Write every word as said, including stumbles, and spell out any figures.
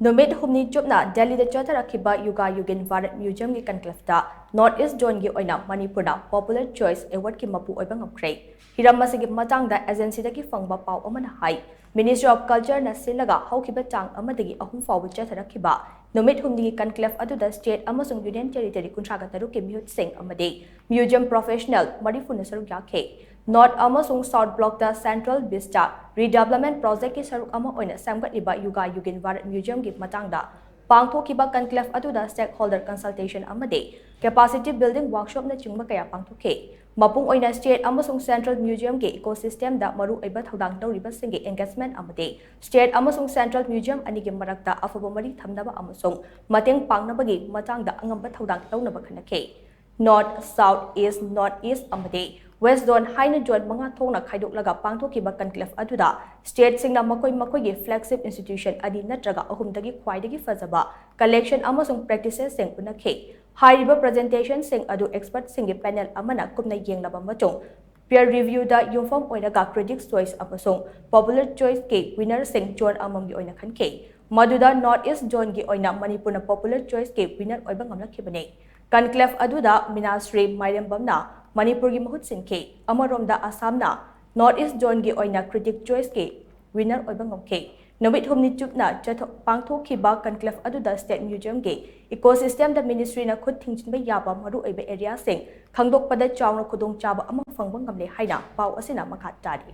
ꯅꯨꯃꯤꯠ ꯍꯨꯝꯅꯤ ꯆꯨꯞꯅ ꯗꯦꯜꯂꯤꯗ ꯆꯠꯊꯔꯛꯈꯤꯕ ꯌꯨꯒꯥ ꯌꯨꯒꯤꯟ ꯚꯥꯔꯠ ꯃ꯭ꯌꯨꯖꯤꯌꯝꯒꯤ ꯀꯟꯀ꯭ꯂꯦꯐꯇ ꯅꯣꯔꯠ ꯏꯁ ꯖꯣꯟꯒꯤ ꯑꯣꯏꯅ ꯃꯅꯤꯄꯨꯔꯅ ꯄꯣꯄꯨꯂꯔ ꯆꯣꯏꯁ ꯑꯦꯋꯥꯔꯗꯀꯤ ꯃꯄꯨ ꯑꯣꯏꯕ ꯉꯝꯈ꯭ꯔꯦ꯫ ꯍꯤꯔꯝ ꯑꯁꯤꯒꯤ ꯃꯇꯥꯡꯗ ꯑꯦꯖꯦꯟꯁꯤꯗꯒꯤ ꯐꯪꯕ ꯄꯥꯎ ꯑꯃꯅ ꯍꯥꯏ, Ministry of Cultureꯅ ꯁꯤꯜꯂꯒ ꯍꯧꯈꯤꯕ ꯇꯥꯡ ꯑꯃꯗꯒꯤ ꯑꯍꯨꯝ ꯐꯥꯎꯕ ꯆꯠꯊꯔꯛꯈꯤꯕ ꯅꯨꯃꯤꯠ ꯍꯨꯝꯅꯤꯒꯤ ꯀꯟꯀ꯭ꯂꯦꯐ ꯑꯗꯨꯗ ꯁ꯭ꯇꯦꯠ ꯑꯃꯁꯨꯡ ꯌꯨꯅꯤꯌꯟ ꯇꯦꯔꯤꯇꯣꯔꯤ ꯀꯨꯟꯊ꯭ꯔꯥꯒ ꯇꯔꯨꯛꯀꯤ ꯃꯤꯍꯨꯠꯁꯤꯡ ꯑꯃꯗꯤ ꯃ꯭ꯌꯨꯖꯤꯌꯝ ꯄ꯭ꯔꯣꯐꯦꯁꯅꯦꯜ ꯃꯔꯤꯐꯨꯅ ꯁꯔꯨꯛ ꯌꯥꯈꯤ꯫ ꯅꯣꯔꯠ ꯑꯃꯁꯨꯡ ꯁꯥꯎꯠ ꯕ꯭ꯂꯣꯛꯇ ꯁꯦꯟꯇ꯭ꯔꯦꯜ ꯚꯤꯁꯇꯥ ꯔꯤꯗꯦꯕꯂꯞꯃꯦꯟꯠ ꯄ꯭ꯔꯣꯖꯦꯛꯀꯤ ꯁꯔꯨꯛ ꯑꯃ ꯑꯣꯏꯅ ꯁꯦꯝꯒꯠꯂꯤꯕ ꯌꯨꯒꯥ ꯌꯨꯒꯤꯟ ꯚꯥꯔꯠ ꯃ꯭ꯌꯨꯖꯤꯌꯝꯒꯤ ꯃꯇꯥꯡꯗ ꯄꯥꯡꯊꯣꯛꯈꯤꯕ ꯀꯟꯀ꯭ꯂꯦꯐ ꯑꯗꯨꯗ ꯁ꯭ꯇꯦꯛꯍꯣꯜꯗꯔ ꯀꯟꯁꯜꯇꯦꯁꯟ ꯑꯃꯗꯤ ꯀꯦꯄꯥꯁꯤꯇꯤ ꯕꯤꯜꯗꯤꯡ ꯋꯥꯔꯛꯁꯣꯞꯅꯆꯤꯡꯕ ꯀꯌꯥ ꯄꯥꯡꯊꯣꯛꯈꯤ꯫ ꯃꯄꯨꯡ ꯑꯣꯏꯅ ꯁ꯭ꯇꯦꯠ ꯑꯃꯁꯨꯡ ꯁꯦꯟꯇ꯭ꯔꯦꯜ ꯃ꯭ꯌꯨꯖꯤꯌꯝꯒꯤ ꯏꯀꯣꯁꯤꯁꯇꯦꯝꯗ ꯃꯔꯨꯑꯣꯏꯕ ꯊꯧꯗꯥꯡ ꯂꯧꯔꯤꯕꯁꯤꯡꯒꯤ ꯑꯦꯡꯒꯦꯖꯃꯦꯟꯠ ꯑꯃꯗꯤ ꯁ꯭ꯇꯦꯠ ꯑꯃꯁꯨꯡ ꯁꯦꯟꯇ꯭ꯔꯦꯜ ꯃ꯭ꯌꯨꯖꯤꯌꯝ ꯑꯅꯤꯒꯤ ꯃꯔꯛꯇ ꯑꯐꯕ ꯃꯔꯤ ꯊꯝꯅꯕ ꯑꯃꯁꯨꯡ ꯃꯇꯦꯡ ꯄꯥꯡꯅꯕꯒꯤ ꯃꯇꯥꯡꯗ ꯑꯉꯝꯕ ꯊꯧꯗꯥꯡ ꯂꯧꯅꯕ ꯈꯟꯅꯈꯤ꯫ ꯅꯣꯔꯠ, ꯁꯥꯎꯠ, ꯏꯁ, ꯅꯣꯔꯠ ꯏꯁ ꯑꯃꯗꯤ ꯋꯦꯁ ꯖꯣꯟ ꯍꯥꯏꯅ ꯖꯣꯟ ꯃꯉꯥ ꯊꯣꯛꯅ ꯈꯥꯏꯗꯣꯛꯂꯒ ꯄꯥꯡꯊꯣꯛꯈꯤꯕ ꯀꯟꯀ꯭ꯂꯦꯐ ꯑꯗꯨꯗ ꯁ꯭ꯇꯦꯠꯁꯤꯡꯅ ꯃꯈꯣꯏ ꯃꯈꯣꯏꯒꯤ ꯐ꯭ꯂꯦꯒꯁꯤꯞ ꯏꯟꯁꯇꯤꯇ꯭ꯌꯨꯁꯟ ꯑꯅꯤ ꯅꯠꯇ꯭ꯔꯒ ꯑꯍꯨꯝꯗꯒꯤ ꯈ꯭ꯋꯥꯏꯗꯒꯤ ꯐꯖꯕ ꯀꯂꯦꯛꯁꯟ ꯑꯃꯁꯨꯡ ꯄ꯭ꯔꯦꯛꯇꯤꯁꯦꯁꯁꯤꯡ ꯎꯅꯈꯤ꯫ ꯍꯥꯏꯔꯤꯕ ꯄ꯭ꯔꯖꯦꯟꯇꯦꯁꯟꯁꯤꯡ ꯑꯗꯨ ꯑꯦꯛꯁꯄꯔꯠꯁꯤꯡꯒꯤ ꯄꯦꯅꯦꯜ ꯑꯃꯅ ꯀꯨꯞꯅ ꯌꯦꯡꯂꯕ ꯃꯇꯨꯡ, ꯄꯤꯌꯔ ꯔꯤꯚ꯭ꯌꯨꯗ ꯌꯨꯝꯐꯝ ꯑꯣꯏꯔꯒ ꯀ꯭ꯔꯤꯇꯤꯛꯁ ꯆꯣꯏꯁ ꯑꯃꯁꯨꯡ ꯄꯣꯄꯨꯂꯔ ꯆꯣꯏꯁꯀꯤ ꯋꯤꯅꯔꯁꯤꯡ ꯖꯣꯟ ꯑꯃꯃꯝꯒꯤ ꯑꯣꯏꯅ ꯈꯟꯈꯤ꯫ ꯃꯗꯨꯗ ꯅꯣꯔꯠ ꯏꯁ ꯖꯣꯟꯒꯤ ꯑꯣꯏꯅ ꯃꯅꯤꯄꯨꯔꯅ ꯄꯣꯄꯨꯂꯔ ꯆꯣꯏꯁꯀꯤ ꯋꯤꯅꯔ ꯑꯣꯏꯕ ꯉꯝꯂꯛꯈꯤꯕꯅꯤ꯫ ꯀꯟꯀ꯭ꯂꯦꯐ ꯑꯗꯨꯗ ꯃꯤꯅꯥꯁ꯭ꯔꯤ ꯃꯥꯏꯔꯦꯝꯕꯝꯅ ꯃꯅꯤꯄꯨꯔꯒꯤ ꯃꯍꯨꯠ ꯁꯤꯟꯈꯤ꯫ ꯑꯃꯔꯣꯝꯗ ꯑꯁꯥꯝꯅ ꯅꯣꯔꯠ ꯏꯁ ꯖꯣꯟꯒꯤ ꯑꯣꯏꯅ ꯀ꯭ꯔꯤꯇꯤꯛ ꯆꯣꯏꯁꯀꯤ ꯋꯤꯅꯔ ꯑꯣꯏꯕ ꯉꯝꯈꯤ꯫ ꯅꯨꯃꯤꯠ ꯍꯨꯝꯅꯤ ꯆꯨꯞꯅ ꯆꯠꯊꯣꯛ-, ꯄꯥꯡꯊꯣꯛꯈꯤꯕ ꯀꯟꯀ꯭ꯂꯦꯐ ꯑꯗꯨꯗ ꯁ꯭ꯇꯦꯠ ꯃ꯭ꯌꯨꯖꯤꯌꯝꯒꯤ ꯏꯀꯣꯁꯤꯁꯇꯦꯝꯗ ꯃꯤꯅꯤꯁꯇ꯭ꯔꯤꯅ ꯈꯨꯠ ꯊꯤꯡꯖꯤꯟꯕ ꯌꯥꯕ ꯃꯔꯨꯑꯣꯏꯕ ꯑꯦꯔꯤꯌꯥꯁꯤꯡ ꯈꯪꯗꯣꯛꯄꯗ ꯆꯥꯎꯅ ꯈꯨꯗꯣꯡꯆꯥꯕ ꯑꯃ ꯐꯪꯕ ꯉꯝꯂꯦ ꯍꯥꯏꯅ ꯄꯥꯎ ꯑꯁꯤꯅ ꯃꯈꯥ ꯇꯥꯔꯤ꯫